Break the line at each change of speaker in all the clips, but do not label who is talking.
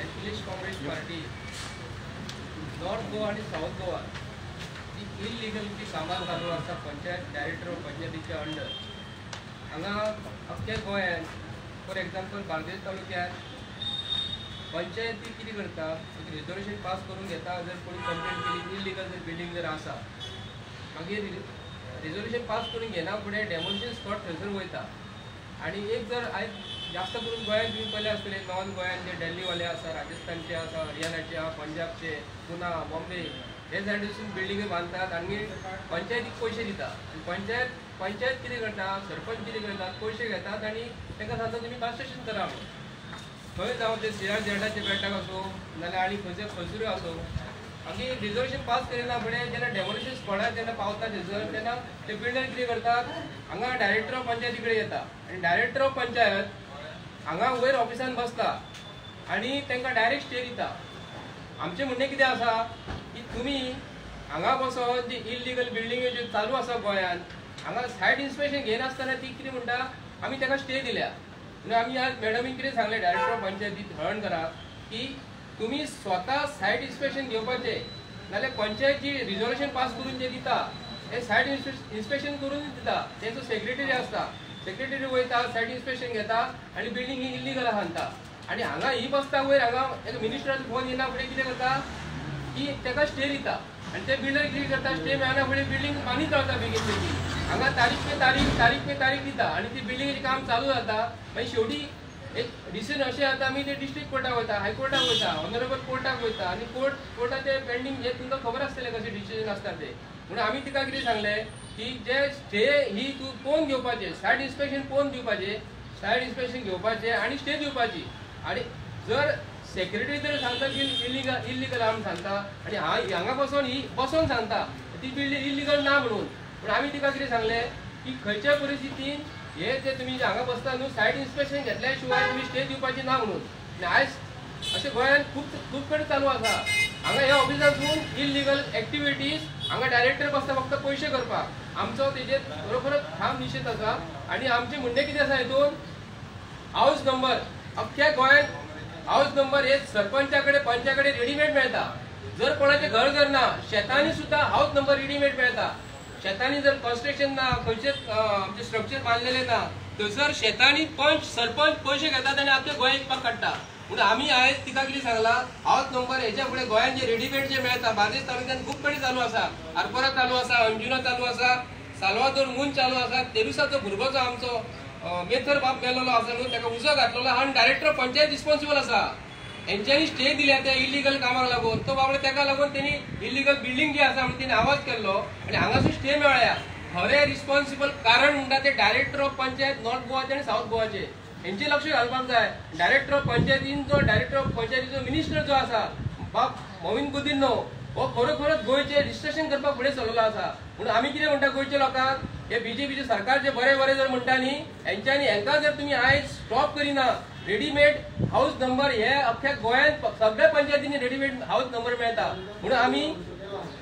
Nationalist Congress Party North Goa आणि south Goa ही illegal जी कामां चालू आसा पंचायत डायरेक्टर ऑफ पंचायतीच्या अंडर हांगा अख्ख्या गोंयांत फॉर एक्झाम्पल बार्देस तालुक्यात पंचायती कितें करता रिजोल्युशन पास करून घेता. जर कोणी कंप्लेन केली इलिगल जर बिल्डींग जर आसा मागीर रिजोल्युशन पास करून घेना फुडें डेमोलिशन स्पॉट थंयसर वयता. आनी एक जर आयज जास्त करून गोंयांत तुमी पळयले आसतले नॉन गोंयांत जे दिल्लीवाले आसा, राजस्थानचे आसा, हरियाणाचे आसा, पंजाबचे, पुना, बॉम्बे हे सायडीसून बिल्डिंगी बांदतात आनी पंचायतीक पयशे दिता. आनी पंचायत कितें करता, सरपंच कितें करतात, पयशे घेतात आनी तांकां सांगता तुमी कन्स्ट्रक्शन करा म्हणून. खंय जावं ते सीआरझेडाचे बेटाक आसूं नाजाल्यार आनी खंयचे खंयसरूय आसूं मागीर रिजर्वेशन पास करिना फुडें जेन्ना डेमोलिशन स्पॉटार जेन्ना पावता थंयसर तेन्ना ते बिल्डर कितें करतात हांगा डायरेक्टर ऑफ पंचायती कडेन येता आनी डायरेक्टर ऑफ पंचायत हांगा वयर ऑफिसान बसता आनी तांकां डायरेक्ट स्टे दिता. आमचें म्हणणें कितें आसा की तुमी हांगा बसोन जी इलिगल बिल्डिंग्यो ज्यो चालू आसा गोंयांत हांगा सायट इन्स्पेक्शन घेयनासतना ती कितें म्हणटा आमी ताका स्टे दिल्या. म्हणून आमी आज मॅडमीन कितें सांगलें डायरेक्टर ऑफ पंचायती हळर्णकराक की तुमी स्वता सायट इन्स्पेक्शन घेवपाचें नाजाल्यार पंचायत जी रिजोल्युशन पास करून जे दिता ते सायट इन्स्पेक्शन करून दिता. तेंचो सेक्रेटरी आसता, सेक्रेटरी वयता सायट इन्स्पेक्शन घेता आनी बिल्डींग ही इल्लीगल आसा सांगता. आनी हांगा ही बसता वयर हांगा एक मिनिस्टराचो फोन येना फुडें कितें करता की ताका स्टे दिता आनी ते बिल्डर कितें करता स्टे मेळना फुडें बिल्डींग बांदीत रावता बेगीन बेगीन. हांगा तारीख पे तारीख, तारीख पे तारीख दिता आनी ती बिल्डिंगेचें काम चालू जाता. मागीर शेवटी एक डिसिजन अशें जाता आमी ते डिस्ट्रिक्ट कोर्टाक वयता, हायकोर्टाक वयता, ऑनरेबल कोर्टाक वयता आनी कोर्टाचे पेंडींग हे तुमकां खबर आसतलें कशें डिसिजन आसता ते. म्हणून आमी तिका कितें सांगलें की जे स्टे ही तूं पळोवन घेवपाचें, सायट इन्स्पेक्शन पळोवन दिवपाचें, सायट इन्स्पेक्शन घेवपाचें आनी स्टे दिवपाची. आनी जर सेक्रेटरी जर सांगता की इल्लीगल आहा म्हूण सांगता आनी हांगा बसोन ही बसोन सांगता ती बिल्डींग इल्लीगल ना म्हणून. पूण आमी तिका कितें सांगलें की खंयच्या परिस्थितीन हे जे तुमी हांगा बसता न्हू सायट इन्स्पेक्शन घेतल्या शिवाय तुमी स्टे दिवपाची ना म्हणून. आनी आयज अशें गोंयांत खूब खूब कडेन चालू आसा. हांगा ह्या ऑफिसांतून इल्लीगल एक्टिविटीज हांगा डायरेक्टर बसता फक्त पयशे करपाक. आमचो तेजेर खरोखरच ठाम निशेध आसा. आनी आमचें म्हणणें कितें आसा हितून हावस नंबर अख्ख्या गोंयांत हावस नंबर हे सरपंचा कडेन पंचा कडेन रेडीमेड मेळटा. जर कोणाचें घर जर ना शेतांनी सुद्दां हावस नंबर रेडीमेड मेळटा. शेतांनी जर कन्स्ट्रक्शन ना, खंयचेच आमचें स्ट्रक्चर बांदलेलें ना थंयसर शेतांनी पंच सरपंच पयशे घेतात आनी आमच्या गोंयांत काडटा. म्हणून आमी आयज तिका कितें सांगलां हावस नंबर हेच्या फुडें गोंयांत जे रेडीमेड जे मेळटा बार्देस तालुक्यांत खूब कडेन चालू आसा, आरपोरा चालू आसा, अंजुना चालू आसा, साल्वादोर मून चालू आसा. तेरुसाचो भुरगो जो आमचो मेथर बाब मेलोलो आसा न्हू ताका उजो घातलेलो आसा आनी डायरेक्टर पंचायत रिस्पॉन्सिबल आसा. हेंच्यांनी स्टे दिल्या त्या इलिगल कामाक लागून तो बाबडो ताका लागून तेणी इलिगल बिल्डींग जी आसा म्हणून तेणी आवाज केल्लो आनी हांगासून स्टे मेळ्ळ्या. खरें रिस्पॉन्सिबल कारण म्हणटा ते डायरेक्टर ऑफ पंचायत नॉर्थ गोवाचे आनी सावथ गोवाचे हेंचे लक्ष घालपाक जाय. डायरेक्टर ऑफ पंचायतीन जो डायरेक्टर ऑफ पंचायतीचो मिनिस्टर जो आसा बाब मोविन गुदिन्हो हो खरोखरच गोंयचें रिस्ट्रक्शन करपाक फुडें सरलेलो आसा. म्हणून आमी कितें म्हणटा गोंयच्या लोकांक हे बीजेपीचे सरकार जे बरें बरें जर म्हणटा न्ही हेंच्यांनी हेंकां जर तुमी आयज स्टॉप करिना रेडीमेड हावस नंबर हे अख्ख्या गोंयांत सगळ्या पंचायतींनी रेडीमेड हावस नंबर मेळटा. म्हणून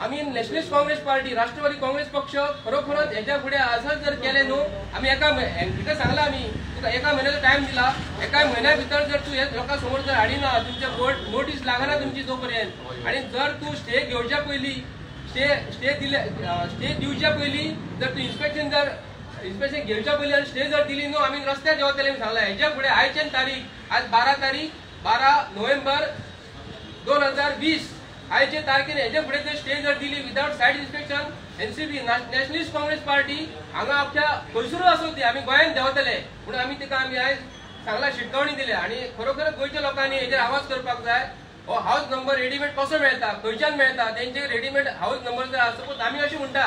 आमी नॅशनलिस्ट काँग्रेस पार्टी राष्ट्रवादी काँग्रेस पक्ष खरोखरच हेच्या फुडें असंच जर केलें न्हू आमी एका तुका सांगलां आमी तुका एका म्हयन्याचो टायम दिला, एका म्हयन्या भितर जर तूं हे लोकां समोर जर हाडिना तुमच्या बोर्ड नोटीस लागना तुमची जो पर्यंत आनी जर तूं स्टे घेवच्या पयलीं स्टे दिले स्टे दिवच्या पयलीं जर तूं इन्स्पेक्शन जर इन्स्पेक्शन घेवच्या पयलीं आनी स्टे जर दिली न्हू आमी रस्त्यार देंवतले म्हूण सांगलां. हेच्या फुडें आयच्यान तारीख आज 12 तारीख 12 नोव्हेंबर 2020 आयचे तारखेन हेच्या फुडें जर स्टे जर दिली without site inspection NCP Nationalist Congress Party हांगा अख्ख्या खंयसरूय आसूं ती आमी गोंयांत देंवतले. म्हणून आमी तिका आमी आयज सांगला शिटकावणी दिल्या आनी खरोखरच गोंयच्या लोकांनी हेजेर आवाज करपाक जाय. हो हावस नंबर रेडीमेड कसो मेळटा, खंयच्यान मेळटा? तेंचे रेडीमेड हावस नंबर जर आसा, सपोज आमी अशें म्हणटा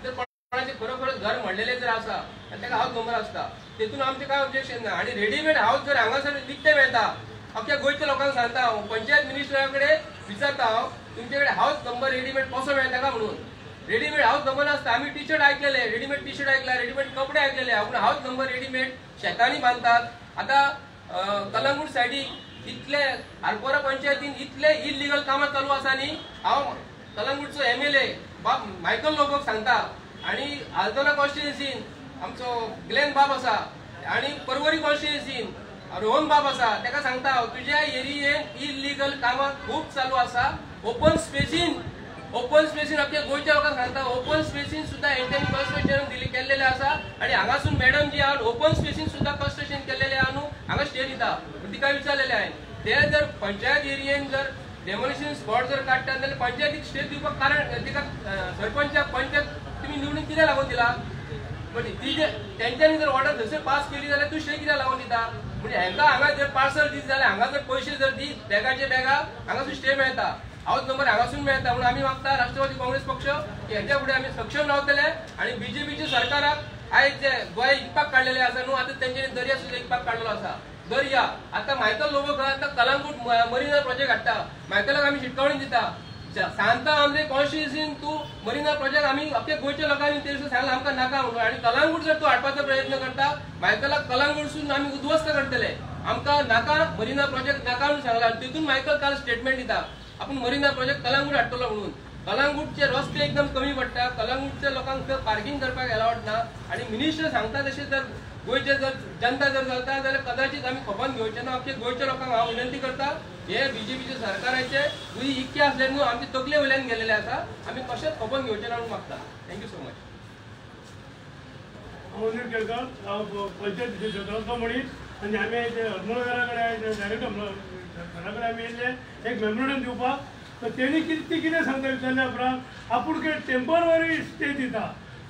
जर कोणाचें खरोखरच घर म्हणलेलें जर आसा आनी ताका हावस नंबर आसता तेतून आमचें कांय ऑब्जेक्शन ना. आनी रेडीमेड हावस जर हांगासर विकतें मेळटा, अख्ख्या गोंयच्या लोकांक सांगता हांव, पंचायत मिनिस्टरा कडेन विचारता हांव, तुमचे कडेन हावस नंबर रेडीमेड कसो मेळटा काय म्हणून. रेडीमेड हावस नंबर नासता. आमी टी शर्ट आयकलेले, रेडीमेड टी शर्ट आयकला, रेडीमेड कपडे आयकलेले, पूण हावस नंबर रेडीमेड शेतांनी बांदतात. आतां कलंगूट सायडीक इतले आरपोरा पंचायतीन इतले इलिगल कामां चालू आसा न्ही. हांव कलंगूटचो MLA बाब मायकल लोबोक सांगता आनी आल्दोना कॉन्स्टिट्युएन्सीन आमचो ग्लेन बाब आसा आनी परवरी कॉन्स्टिट्युएन्सीन रोहन बाब आसा, ताका सांगता हांव तुज्या एरियेन इलिगल कामां खूब चालू आसा. ओपन स्पेसीन अख्ख्या गोंयच्या लोकांक सांगता, ओपन स्पेसीन सुद्दां हेंच्यांनी कन्स्ट्रक्शन दिली केल्लेलें आसा. आनी हांगासून मॅडम जी आहा ओपन स्पेसीन सुद्दां कन्स्ट्रक्शन केल्लेलें आहा न्हू, हांगा स्टे दिता तिका विचारलेलें हांवें. ते जर पंचायत एरियेन जर डेमोलिशन स्पॉट जर काडटात जाल्यार पंचायतीक स्टे दिवपाक कारण तिका सरपंचाक पंचायत तुमी निवडून कित्याक लागून दिला? पण ती जे तेंच्यांनी जर ऑर्डर थंयसर पास केली जाल्यार तूं स्टे कित्याक लागून दिता? म्हणजे हेंका हांगा जर पार्सल दीत जाल्यार हांगा जर पयशे जर दीत बॅगाचे बॅगा हांगासून स्टे मेळटा, हावस नंबर हांगासून मेळटा. म्हणून आमी मागता राष्ट्रवादी काँग्रेस पक्ष की हेच्या फुडें आमी सक्षम रावतले आनी बीजेपीच्या सरकाराक आयज जे गोंय इकपाक काडलेले आसा न्हू, आतां तेंच्यांनी दर्या सुद्दां इकपाक काडलेलो आसा दर्या. आतां मायकल लोबो आतां कलंगूट मरिना प्रोजेक्ट हाडटा, मायकलाक आमी शिटकावणी दिता, सांता आमचे कॉन्स्टिट्युएन्सीन तूं मरिना प्रोजेक्ट आमी अख्ख्या गोंयच्या लोकांनी ते सांगलां आमकां नाका म्हणून. आनी कलंगूट जर तूं हाडपाचो प्रयत्न करता, मायकलाक कलंगूटसून आमी उद्ध्वस्त करतले, आमकां नाका मरिना प्रोजेक्ट नाका म्हणून सांगलां. आनी तितून मायकल काल स्टेटमेंट दिता आपूण मरिना प्रोजेक्ट कलंगूट हाडटलो म्हणून. कलंगूटचे रस्ते एकदम कमी पडटा, कलंगूटच्या लोकांक पार्किंग करपाक एलावड ना. आनी मिनिस्टर सांगता तशें जर गोंयचे जर जनता जर चलता जाल्यार कदाचित आमी खपोवन घेवचे ना. अख्खे गोंयच्या लोकांक हांव विनंती करता, हे बीजेपीचे सरकाराचे गुदी इतके आसले न्हू आमचे तकले वयल्यान गेलेले आसा, आमी कशेंच खपोवन घेवचे ना म्हणून मागता. Thank you so much.
हांव अनिल केळकर, हांव पंचायत क्षेत्रांतलो मनीस आनी आमी हरमलघरा कडेन डायरेक्ट घरा कडेन आमी येयल्ले एक मेमोरंडम दिवपाक. तर तेणी ती कितें सांगता विचारल्या उपरांत आपूण कितें टेंपररी स्टे दिता,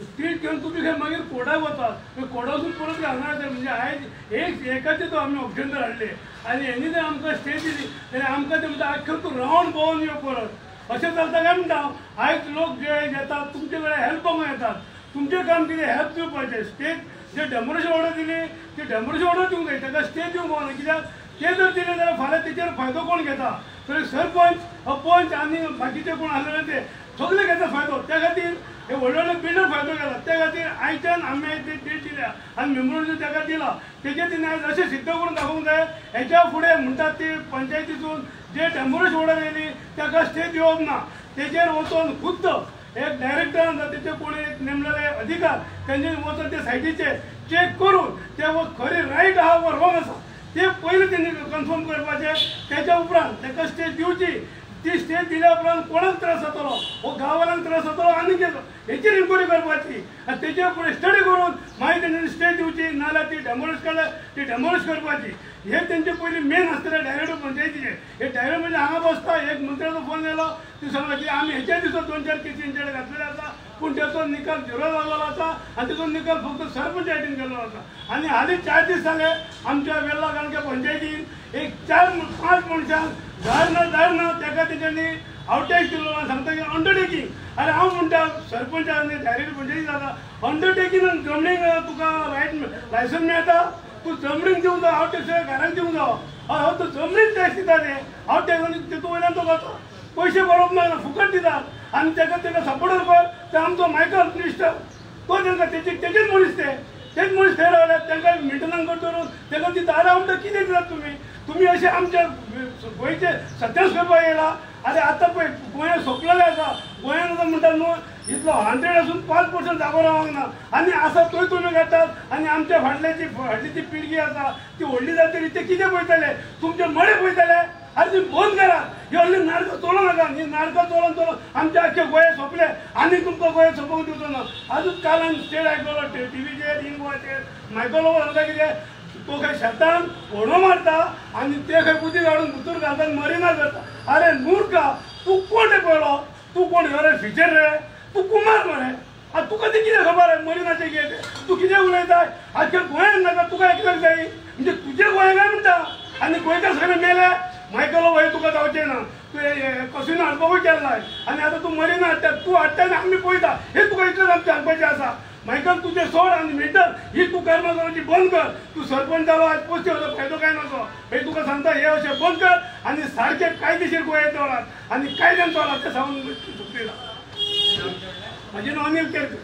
ती घेवन तुमी खंय मागीर कोर्टाक वतात, कोर्टासून परत हांगा येतात. म्हणजे आयज एक एकाचे तो आमी ऑप्शन जर हाडले आनी हेणी जर आमकां स्टे दिली जाल्यार आमकां ते म्हणटा आख्खो तूं रावंड भोंवन यो परत. अशें चलता काय म्हणटा हांव. आयज लोक जे येतात तुमचे कडेन हेल्प मागूंक येतात, तुमचें काम कितें हेल्प दिवपाचें. स्टे जे डेमोलिशन ऑर्डर दिली ती डेमोलिशन ऑर्डर दिवंक जाय, ताका स्टे दिवंक गावना. कित्याक ते जर दिले जाल्यार फाल्यां तेचेर फायदो कोण घेता? तर सरपंच पंच आनी बाकीचे कोण आसलेले ते सगळे घेता फायदो. त्या खातीर हे व्हडले व्हडले बिल्डर फायदो घेता. त्या खातीर आयच्यान आमी ते डेट दिल्या आनी मेमोरंडम ताका दिला, तेजेर तेणी आयज अशें सिद्ध करून दाखोवंक जाय. हेच्या फुडें म्हणटात ती पंचायतीसून जे डेमोलिशन ऑर्डर येयली ताका स्टे दिवप ना. तेजेर वचोन खुद्द एक डायरेक्टरान तेचे कोणी एक नेमलेले अधिकार तेंच्यांनी वचोन ते सायटीचेर चॅक करून ते खरी रायट आहा वा रॉंग आसा ते पयलीं तेणी कन्फर्म करपाचें. तेच्या उपरांत ताका स्टे दिवची. ती स्टे दिल्या उपरांत कोणाक त्रास जातलो, हो गांववाल्यांक त्रास जातलो आनी हेचेर इन्क्वायरी करपाची आनी तेचे फुडें स्टडी करून मागीर तेंच्यांनी स्टे दिवची, नाजाल्यार ती डेमोलिश काडल्यार ती डेमोलिश करपाची. हे तेंचे पयलीं मेन आसतलें डायरेक्टर पंचायतीचे. हे डायरेक्टर म्हणजे हांगा बसता, एक मंत्र्याचो फोन येयलो, ती सांगला की आमी हेच्या दिसा 2-4 केसी हेंचे कडेन घातलेले आसा, पूण तेचो निकाल झिरो जाल्लो आसा आनी तेचो निकाल फक्त सरपंचायतीन केल्लो आसा. आनी हालीं 4 दीस जाले आमच्या वेल्ला काणक्या पंचायतीन एक 4-5 मनशांक घर ना दार ना ताका तेंच्यांनी आवटेक दिलो सांगता की अंडरटेकींग. आरे हांव म्हणटा सरपंच आनी डायरेक्ट पंचायती जाता अंडरटेकींग जमनीक तुका रायट लायसन्स मेळटा, तूं जमनीक दिवंक जावो, हांव टॅक्स घराक दिवंक जावो. हय तूं जमनीक टॅक्स दिता ते हांव टॅक्स तितून वयल्यान तो करता पयशे बरोवप ना, फुकट दितात आनी ताका ताका सपोर्टर कर. ते आमचो मायकल मिनिस्टर तो तांकां तेजेच मनीस ते तेच मनीस थंय रावल्यात, तांकां मिटनांक दवरून ताका दिता. आरे हांव म्हणटा कितें दितात तुमी? तुमी अशें आमच्या गोंयचें सत्यानाश करपाक येयला. आरे आतां पळय गोंयांत सोंपलेलें आसा. गोंयांत आतां म्हणटा न्हू इतलो 100 आसून 5% जागो रावंक ना आनी आसा तोय तुमी काडटात. आनी आमच्या फाटल्याची फाटली ती पिळगी आसा ती व्हडली जातली ते कितें पळयतले? तुमचे मडे पळयतले. आरे तुमी बंद करा ही असली नाटकां चलोवं नाका. ही नाटकां चलोवन चलोवन आमच्या आख्खे गोंय सोंपले आनी तुमकां गोंय सोंपोवंक दिवचो ना. आजूच काल आमी स्टेट आयकलो टिवीचेर इन गोवाचेर मायकल लोबो सांगता कितें तो खंय शेतान होडो मारता आनी ते खंय उदीक हाडून भितर घालता मरिना करता. अरे मूर्खा, तूं कोण रे पळयलो? तूं कोण रे फिचर रे? तूं कुमार मरे. आतां तुका तें कितें खबर आसा मरिनाचें कितें तें? तूं कितें उलयता? आजकाल गोंयांत नाका तुका एकल्याक जाय म्हणजे तुजें गोंय काय म्हणटा आनी गोंयकार सगळे मेले. मायकलो वय तुका जावचें ना, तुवें कसिनो हाडपाकूय केल्ला आनी आतां तूं मरिना हाडटा, तूं हाडटा आनी आमी पळयता. हें तुका इतलें आमचें सांगपाचें आसा. मायकल तुजें सोड आनी मिटर ही तूं कर्मां करपाची बंद कर. तूं सरपंच जालो आयज पोस्ती वचो फायदो कांय नासो. हे तुका सांगता हे अशें बंद कर आनी सारकें कायदेशीर गोंयांत चलात आनी कायद्यान चलात तें सांगून सोंपयता. म्हाजें नांव अनिल केरकर.